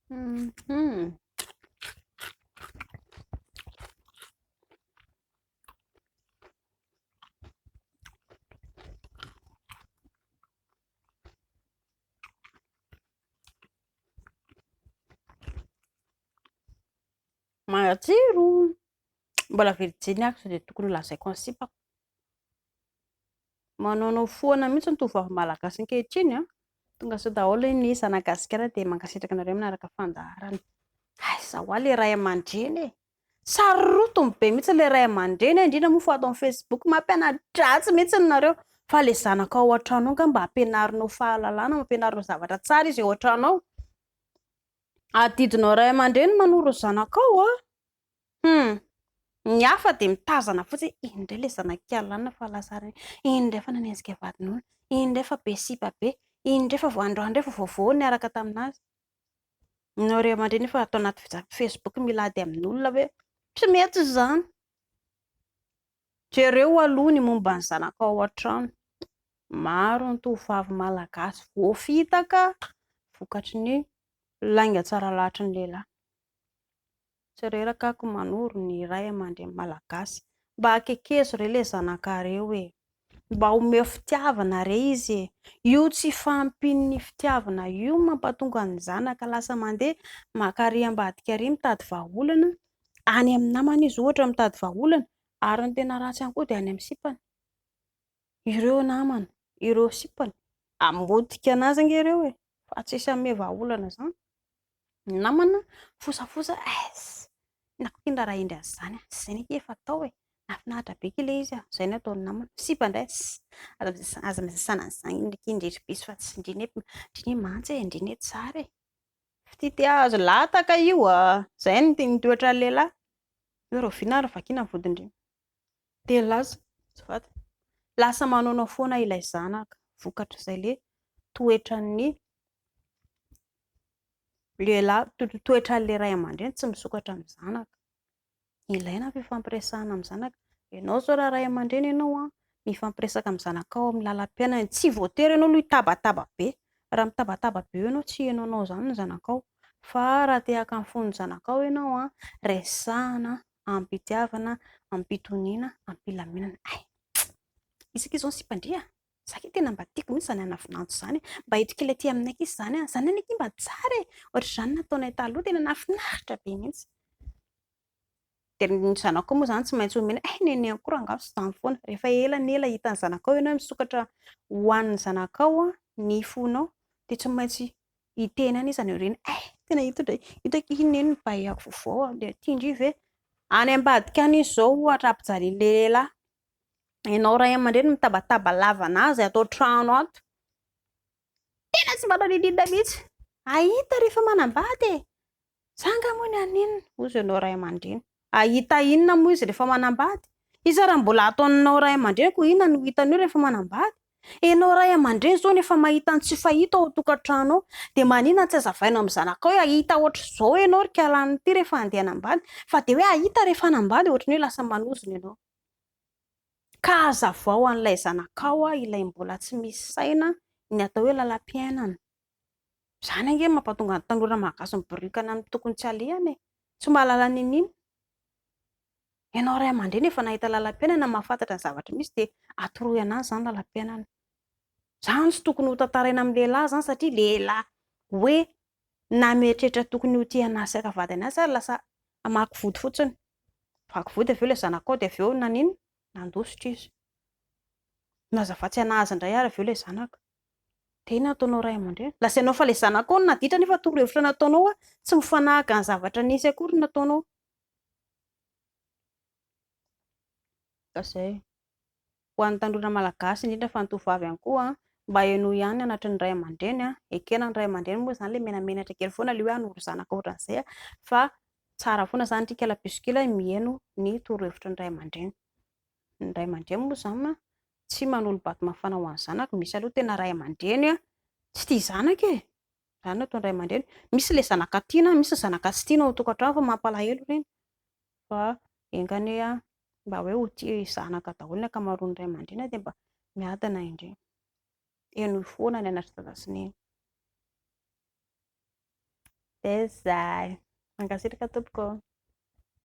Mhm. Matsiro! Mbola virjiny aho sao dia tokony ho lazaiko ny sipako. Manaonao foana mihitsy ny tovovavy malagasy ankehitriny an! Tonga soa daholo ny zanak'i Gasikara dia mankasitraka anareo manaraka fandaharana. Aiza hoa ilay ray aman-dreny e! Sarotiny be mihitsy ilay ray aman-dreny indrindra moa fa ato amin'ny Facebook mampiana-dratsy mihitsy nareo. Fa ilay zanakao ao an-trano ao angaha mba ampianarinao fahalalana, ampianarinao zavatra tsara izy ao an-trano ao. Adidinao ray aman-dreny manoro ny zanakao an! Hum! Ny hafa dia mitazana fotsiny, iny indray ilay zanak'i Alana fa lasa ary, iny indray fa nanenjika vadin'olona, iny indray fa be sipa be, iny indray fa vao androany indray fa vaovao niaraka tamin'azy. Ianao ray aman-dreny efa ato anaty Facebook mila ady amin'olona ve? Tsy mety izany. Jereo aloha ny momba ny zanakao ao an-trano. Maro ny tovovavy malagasy voafitaka vokatry ny lainga tsara lahatry ny lehilahy. Tsy reraka ako manoro ny ray aman-dreny malagasy. Mba akekezo re le zanakareo e. Mba omeo fitiavana re izy e. Io tsy fahampian'ny fitiavana io mampatonga ny zanaka lasa mandeha maka ary ambadika ary mitady vahaolana. Any amin'ny namany izy ohatra mitady vahaolana ary ny tena ratsy ihany koa dia any amin'ny sipany. Ireo namana, ireo sipany, hamotika an'azy ange ireo e, fa tsisy hanome vahaolana izany. Ny namana fosafosa, es, inona koa ity raha hendry an'izany an, izay anie efa atao e, nahafinaritra be akia ilay izy an, izay no ataon'ny namana. Sipa indray, es, aza misasana an'izany akia ndry ry piso fa tsy ndry anie, ndry anie manja e, ndry anie tsara e. Fitia te hahazo lataka io a, izay no toetran'ny lehilahy. Hoe rahoviana ary vakiana ny vodin-dreny. Dia lasa, azafady, lasa manaonao foana ilay zanaka vokatr'izay le toetran'ny lehilahy, toetran'ilay ray aman-dreny tsy misokatra amin'ny zanaka. Ilaina ny fifampiresahana amin'ny zanaka. Ianao izao raha ray aman-dreny ianao an, mifampiresaka amin'ny zanakao amin'ny lalam-piainana, tsy voatery ianao aloha hitabataba be. Raha mitabataba be eo ianao tsy heno anao izany ny zanakao. Fa raha te haka ny fon'ny zanakao ianao an, resahana amim-pitiavana, amim-pitoniana, am-pilaminana. Hay! Iza akia izao ny sipan-dry a? Za akia tena mba tiako mihitsy izany Anna Vinanto izany e! Mba eto kely aty aminay akia izany an! Izany anie akia mba tsara e! Ohatr'izany nataonay taloha, tena nahafinaritra be mihitsy. Dia ny zanakao moa izany tsy maintsy omena, hay neneniko koa rangahy tsy izany foana. Rehefa ela ny ela hitan'ny zanakao ianao hoe misokatra ho an'ny zanakao ny fonao dia tsy maintsy hiteny any izy any aoriana, hay tena ito indray, ito akia neny no baillako vaovao a, dia tian-dry ve? Any ambadika any izy izao ohatra ampijalian'ny lehilahy. Ianao ray aman-dreny mitabataba lava an'azy ato an-trano ato. Tena tsy manao n'inon'inona mihitsy. Hahita rehefa manambady e! Za angaha moa ny haninona? Hozy ianao ray aman-dreny. Hahita inona moa izy rehefa manambady? Iza raha mbola ataonao ray aman-dreny koa inona no hitany eo rehefa manambady? Ianao ray aman-dreny izao no efa mahita ny tsy fahita ao an-tokantrano ao, dia maninona tsy hazavaina amin'ny zanakao hoe hahita ohatr'izao ianao ry kalan'ny ity rehefa handeha hanambady, fa dia hoe hahita rehefa hanambady ohatran'ny hoe lasa manozona ianao. Ka hazavao an'ilay zanakao ilay mbola tsy misy saina ny atao hoe lalam-piainana. Izany ange no mampatonga ny tanora malagasy miboriakana amin'ny tokony tsy alehany e! Tsy mahalala n'inon'inona. Ianao ray aman-dreny efa nahita lalam-piainana, mahafantatra ny zavatra misy dia atoroy an'azy izany lalam-piainana. Izany tsy tokony ho tantaraina amin'ny lehilahy izany satria lehilahy hoe na mieritreritra tokony ho tia an'azy sy haka vady an'azy ary lasa hamaky vody fotsiny. Vaky vody avy eo ilay zanakao dia avy eo naninona? Nandositra izy. Nazava tsy an'azy indray ary avy eo ilay zanaka. Dia inona ataonao ray aman-dreny? Lazainao fa ilay zanakao no naditra nefa torohevitra nataonao tsy mifanahaka ny zavatra nisy akory no nataonao. Ka izay. Ho an'ny tanora malagasy, indrindra fa ny tovovavy ihany koa, mba henoy ihany ny anatry ny ray aman-dreny. Ekena ny ray aman-dreny moa izany ilay menamenatra kely foana ilay hoe hanoro zanaka ohatran'izay fa tsara foana izany ry kala piso kely miheno ny torohevitry ny ray aman-dreny. Ny ray aman-dreny moa izany tsy manolo-bato mafana ho an'ny zanaka, misy aloha tena ray aman-dreny tsy tia zanaka e! Izany no ataon'ny ray aman-dreny. Misy ilay zanaka tiana, misy ny zanaka tsy tiana ao an-tokantrano fa mampalahelo ireny. Fa enga anie mba hoe ho tia zanaka daholo ny ankamaroan'ny ray aman-dreny dia mba miadana indray. Henoy foana ny anatr'i dada sy neny. Dia izay. Mankasitraka tompoko.